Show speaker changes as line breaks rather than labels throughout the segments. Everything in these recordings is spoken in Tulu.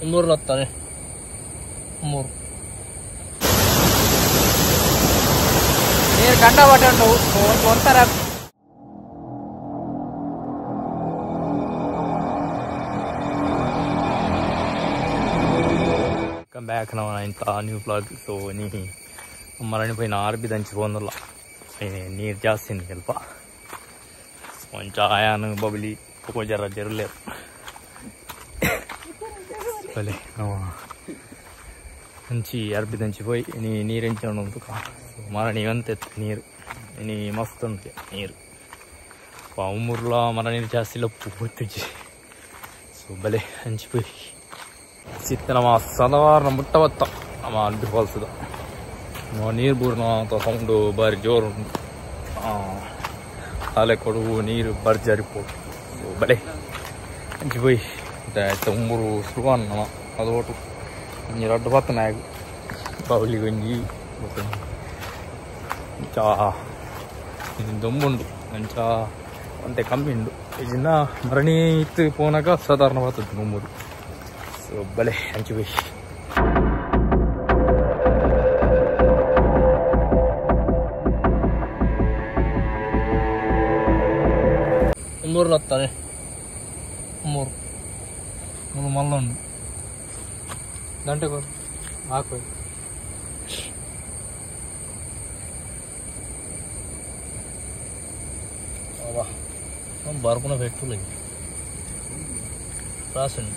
ಉಂಬೂರ್ಲತ್ತಾರೆ ಉಂಬೂರು ನೀರು ಕಂಡಪಟ್ಟೆ ಉಂಟು ಒಂಥರ. Welcome back now ಇಂಥ ನ್ಯೂ ಬ್ಲಾಗ್. ಸೊ ನೀ ಮರಣಿ ಪೋಯಿನ ಆರ್ಬಿ ದಂಚಿ ಪೋಂದುಲ್ಲ ನೀರು ಜಾಸ್ತಿ ಸ್ವಲ್ಪ ಒಂಚ ಆಯಾನು ಬಬ್ಲಿ ಜರ ಜರುಲೇ ಬಲೆ ಅಂಚಿ ಅರ್ಬಿ ದಂಚಿ ಪೋಯಿ ನೀ ನೀರು ಎಂಚ ಉಂಟು ಮರಣಿ ಅಂತೆತ್ತು ನೀರು ಇನಿ ಮಸ್ತ್ ಉಂಟು ನೀರು ಉಮ್ಮುರ್ಲ ಮರ ನೀರು ಜಾಸ್ತಿ ಇಲ್ಲ ಪೋತುಜಿ. ಸೊ ಬಲೆ ಅಂಚಿ ಪೋಯಿ ಸಿತ್ತ ನಮ್ಮ ಸಾಧಾರಣ ಮುಟ್ಟ ಬತ್ತ ನಮ್ಮ ಅರ್ಬಿ ಫಾಲ್ಸ್ದ ನೀರು ಬೂರ್ನ ಸೌಂಡು ಬಾರಿ ಜೋರು ಉಂಟು. ಅಲೆ ಕೊಡುವು ನೀರು ಬರ್ಜರಿ ಪೋಡು. ಸೊ ಬಲೆ ಅಂಚಿ ಪೋಯಿ ಉಮ್ಮೂರು ಸುರುವಾನ್ ನಮ್ಮ ಅದು ಒಟ್ಟು ಒಂಜಿ ರಡ್ಡು ಬತ್ತನಾಗ ಬೌಲಿ ಒಂಜಿ ಅಂಚ ದೊಂಬುಂಡು ಅಂಚ ಒಂತೆ ಕಮ್ಮಿ ಉಂಡು ಇಜಿನ ಮರಣಿ ಇತ್ತು ಪೋನಾಗ ಸಾಧಾರಣ ಬರ್ತದೆ ಉಮ್ಮೂರು. ಸೊ ಬಲೆ ಅಂಚಿ ಪೋಯಿ ಉಮ್ಮೂರ್ಲತ್ತಾರೆ ಉಮ್ಮೂರು ಮೂರು ಮಲ್ಲ ಉಂಡು ದಂಟೆ ಕೊಡು ಹಾಕು ಬರ್ಪುನ ಪೆಟ್ರೋಲ್ ರಾಸುಂಡು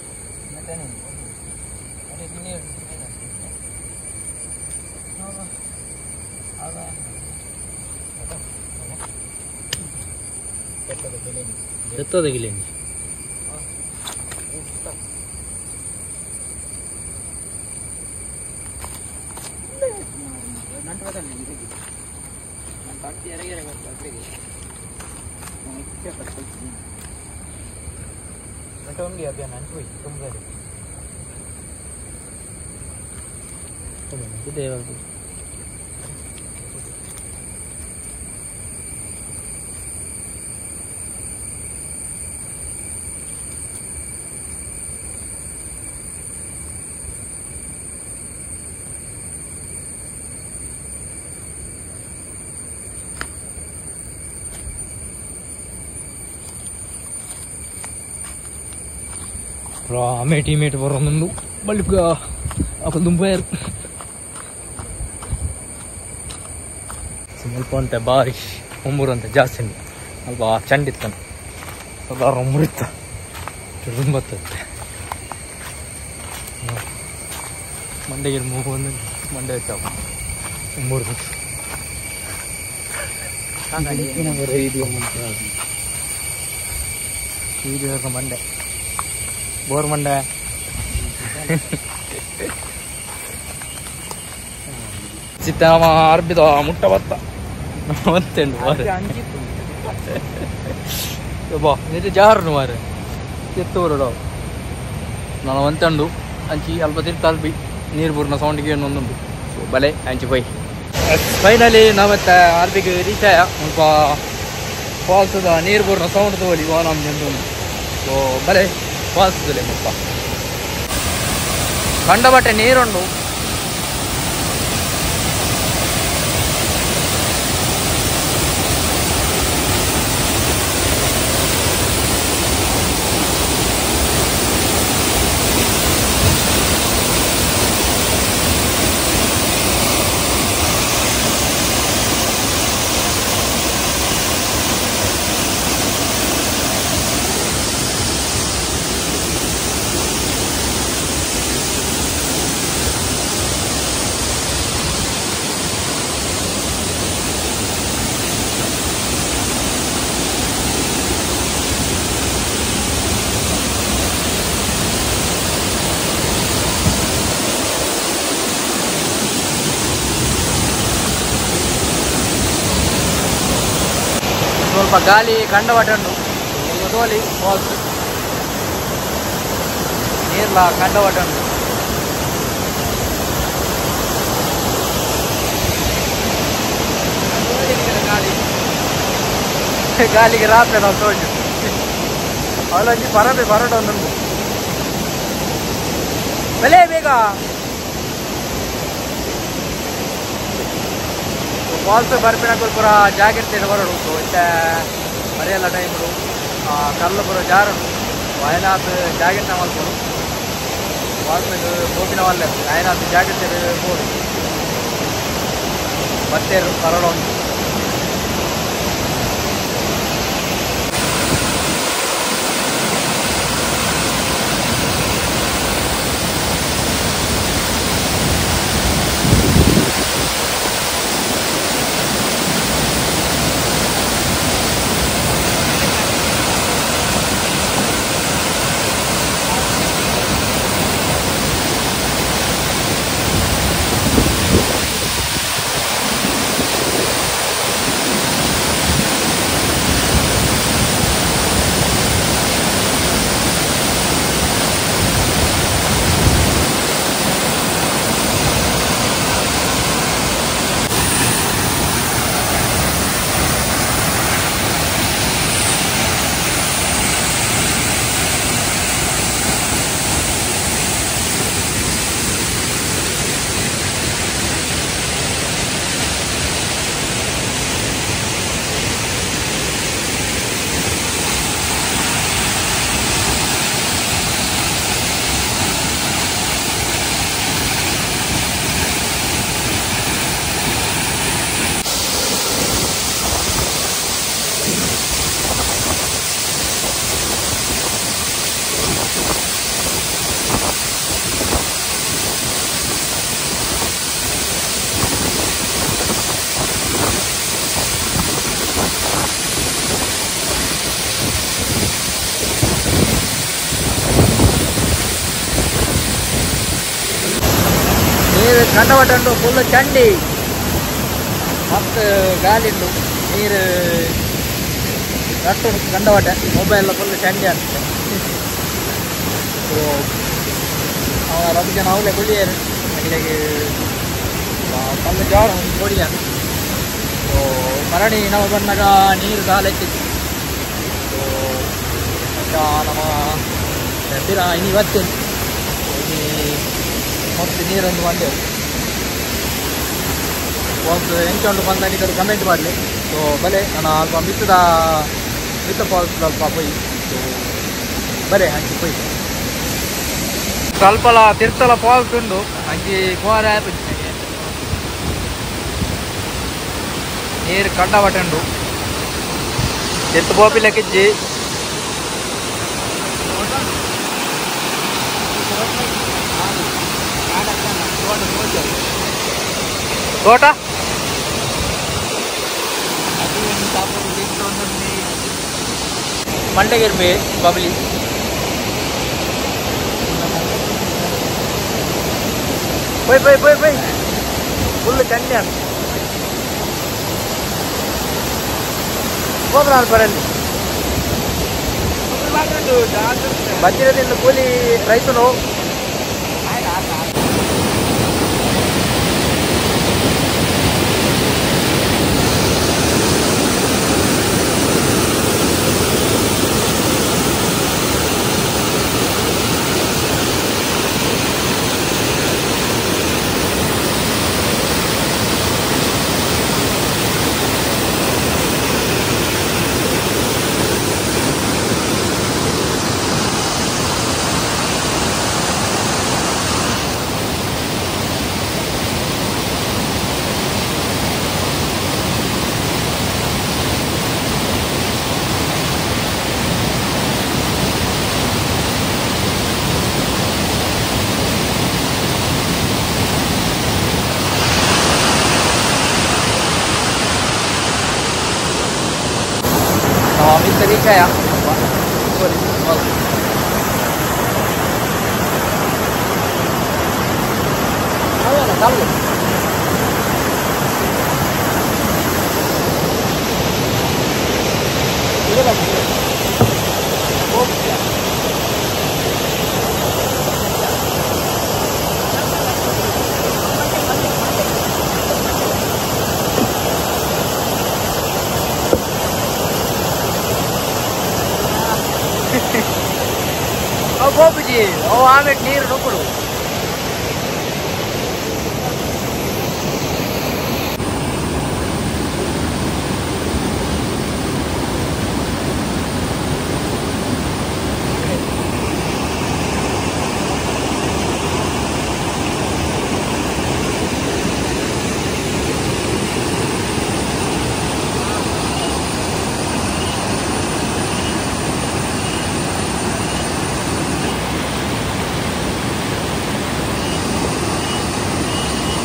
ಎತ್ತದ ಗಿಲೇಂಜಿ ಮೇಟಿ ಮೇಟ್ ಬರೋದು ಬಳಿಕ ಅಕಲ್ ದುಂಬಾಯರು ಸ್ವಲ್ಪ ಅಂತೆ ಬಾರಿ ಉಂಬೂರು ಅಂತ ಜಾಸ್ತಿ ಉಂಟು ಅಲ್ಪ ಚಂಡಿತ್ತಾನೆ ಸಾಧಾರಣ ಉಂಬುರಿತ್ತ ದುಂಬತ್ತಂತೆ ಮಂಡೆಗೆ ಮೂಗು ಒಂದು ಮಂಡೆ ಆಯ್ತಾವ ಉಂಬೂರು ಮಂಡೆ ಬೋರ್ ಮಂಡೆ ಚಿತ್ತಮ್ಮ ಅರ್ಬಿದ ಮುಟ್ಟ ಬತ್ತ ಮತ್ತೆಂಡು ಮಾರೆ ಬಾ ನಿಜ ಜಾರುನು ಮಾರೆ ಎತ್ತೂರು ನಾನು ಒಂತಂಡು ಅಂಚಿ ಅಲ್ಪ ತಿರ್ತ ಅಲ್ಬಿ ನೀರು ಬೂರ್ನ ಸೌಂಡಿಗೆ ಒಂದುಂಡು. ಸೊ ಬಲೆ ಅಂಚಿ ಪೋಯ್ ಫೈನಲಿ ನಾವು ಅರ್ಬಿಗೆ ರೀಚ್ ಆಯ ಸ್ವಲ್ಪ ಫಾಲ್ಸದ ನೀರು ಬೂರ್ನ ಸೌಂಡ್ ತೋಲಿ ವಾನಮ್ ಉಂಟು. ಸೊ ಬಲೆ ಫಾಲ್ಸ್ ಮುಪ್ಪ ಕಂಡಬಟ್ಟೆ ನೀರುಂಡು. ಸ್ವಲ್ಪ ಗಾಳಿ ಕಂಡಪಟ್ಟೆ ಉಂಟು ತೋಲಿ ಫಾಲ್ಸ್ ನೀರ್ಲ ಕಂಡಪಟ್ಟೆ ಉಂಟು. ಗಾಳಿ ಗಾಳಿಗೆ ರಾತ್ರಿ ನಾವು ತೋಜು ಅವಲಂಜಿ ಪರಬೆ ಪರಡ ಒಂದುಂಟು. ಬಲೆ ಬೇಗ ಫಾಲ್ಸ್ ಬರ್ಪಿನಕುಲು ಪೂರ ಜಾಗ್ರತೆ ಬರಡು. ಸೊ ಇತ್ತೆ ಮರಿಯಲ್ಲ ಟೈಮ್ಡು ಕಲ್ಲು ಪೂರ ಜಾರುಂಡು. ಆಯನಾತ್ ಜಾಗ್ರತೆ ಮಲ್ಪೊಡು. ಫಾಲ್ಸ್ ಪೋಪಿನ ವಲ್ಲೆ ಆಯನಾತ್ ಜಾಗ್ರತೆ ಪೋಡು. ಬತ್ತೇರು ಕರಡೊಂದು ನೀರು ಕಂಡಪಟ್ಟುಂಟು ಫುಲ್ ಚಂಡಿ ಮಸ್ತ್ ಗಾಳಿ ಉಂಟು. ನೀರು ಕಟ್ಟು ಕಂಡಪಟ್ಟೆ ಮೊಬೈಲ್ ಫುಲ್ ಚಂಡಿ ಆಗ್ತದೆ. ಸೊ ರದ್ದು ಜನ ಅವಲೇ ಕುಳ್ಳಿಯರು ಅಲ್ಲಿಗೆ ಕಲ್ಲು ಜಾರ ಕೊಡಿಯ. ಸೊ ಮರಣಿ ನಾವು ಬಂದಾಗ ನೀರು ದಾಲ ಇತ್ತಿತ್ತು. ಸೊ ನಮ್ಮ ಇನಿ ಬರ್ತೇನೆ ಮತ್ತೆ ನೀರೊಂದು ಬಂದೆವು. ಫಾಲ್ಸ್ ಎಂಚ ಉಂಟು ಬಂದ ನಿಕಲು ಕಮೆಂಟ್ ಮಾಡಲಿ. ಸೊ ಬಲೆ ನಾನು ಅಲ್ಪ ಮಿತ್ತದ ಮಿತ್ತ ಫಾಲ್ಸ್ ಸ್ವಲ್ಪ ಪೊಯ್. ಸೊ ಬಲೆ ಅಂಚಿ ಪೊಯ್ ಸ್ವಲ್ಪಲ ತಿರ್ತಲ ಫಾಲ್ಸ್ ಉಂಡು ಅಂಚಿ ಪೋರೆ ನೀರು ಕಂಡಪಟ್ಟೆ ಉಂಡು. ಎತ್ತು ಪೋಪಿಲ್ಲ ಕಿಜ್ಜಿ ತೋಟ ಮಂಡಗಿರ್ಬೆ ಬಬ್ಲಿ ಪೊಯ್ ಪೊಯ್ ಪೊಯ್ ಪೊಯ್ ಫುಲ್ ಚಂಡಿ ಅಂತ ಹೋದ್ರ ಬರಲ್ಲಿ ಬಜ್ಜಿರದಿಂದ ಕೂಲಿ ರೈತನು ರೀಚ್ ಆಯ. ಕಲ್ಲು ಗೋಪುಜಿ ಅವು ಆಮೇಲೆ ನೀರು ನುಗ್ಗುಡು.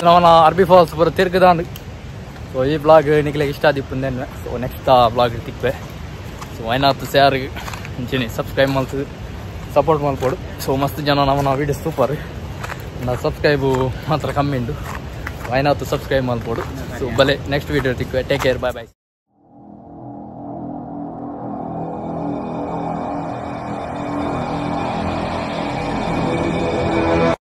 ನವನ ಅರ್ಬಿ ಫಾಲ್ಸ್ ಪೂರ ತಿರ್ಗದಾಂಡ್. ಸೊ ಈ ಬ್ಲಾಗ್ ನಿಕ್ಲೆಗ್ ಇಷ್ಟ ಆದಿಪ್ಪುಂದೇನ್ವೆ. ಸೊ ನೆಕ್ಸ್ಟ್ ಬ್ಲಾಗ್ ತಿಕ್ವೆ. ಸೊ ಐನಾತ್ ಸೇರ್ ಇಂಚಿನಿ ಸಬ್ಸ್ಕ್ರೈಬ್ ಮಲ್ತ್ ಸಪೋರ್ಟ್ ಮಲ್ಪೊಡು. ಸೊ ಮಸ್ತ್ ಜನ ನಮನ ವೀಡಿಯೋ ಸೂಪರ್ ಸಬ್ಸ್ಕ್ರೈಬ್ ಮಾತ್ರ ಕಮ್ಮಿ ಉಂಡು. ಐನಾತ್ ಸಬ್ಸ್ಕ್ರೈಬ್ ಮಲ್ಪೊಡು. ಸೊ ಬಲೆ ನೆಕ್ಸ್ಟ್ ವೀಡಿಯೋ ತಿಕ್ವೆ. Take care, bye bye.